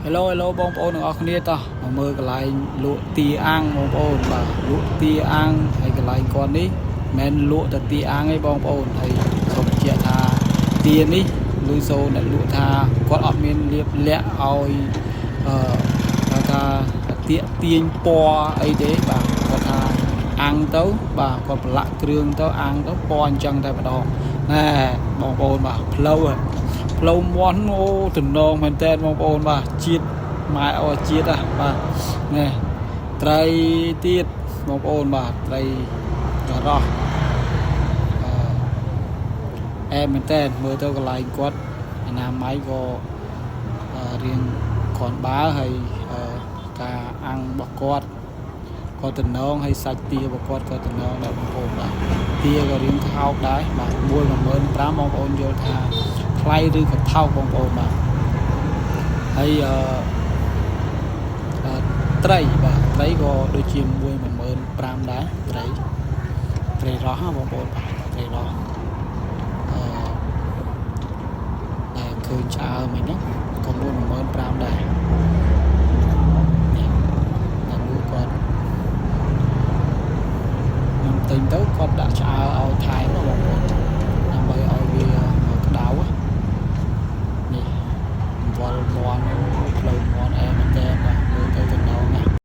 Hello Hello បងប្អូនទាំងអស់គ្នាតោះមកមើលកន្លែងលក់ទាអាំងបងប្អូនបាទលក់ទាអាំងហើយកន្លែងគាត់នេះមិនមែនលក់តែទាអាំងទេបងប្អូនហើយសូមបញ្ជាក់ថាទានេះឮសូរអ្នកលក់ថាគាត់អត់មានលៀបលាក់ឲ្យអឺហៅថាទាទាញពណ៌អីទេបាទគាត់ថាអាំងទៅបាទគាត់ប្រឡាក់គ្រឿងទៅអាំងទៅពណ៌អញ្ចឹងតែម្ដងណែបងប្អូនបាទផ្លូវហ៎ ផ្លូវមាន់អូតំណងមែនតើបងប្អូនបាទជាតិម៉ែអជាតិហ่ะបាទនេះត្រីទៀតបងប្អូនបាទត្រីរស់អឺអែមមែនតើមើលទៅកន្លែងគាត់អនាម័យក៏អឺរៀងគ្រាន់បើហើយអឺការអាំងរបស់គាត់ក៏តំណងហើយសាច់ទារបស់គាត់ក៏តំណងដែរបងប្អូនបាទទាក៏រៀងថោកដែរបាទ1.5,000បងប្អូនយល់ថា ថ្លៃឬក៏ថោកបងប្អូនបាទហើយអឺអឺត្រីបាទត្រីក៏ដូចជា1.5,000ដែរត្រីត្រីរស់ហ៎បងប្អូនបាទត្រីរស់អឺដែលឃើញឆ្អើមិញហ្នឹងក៏1.5,000ដែរ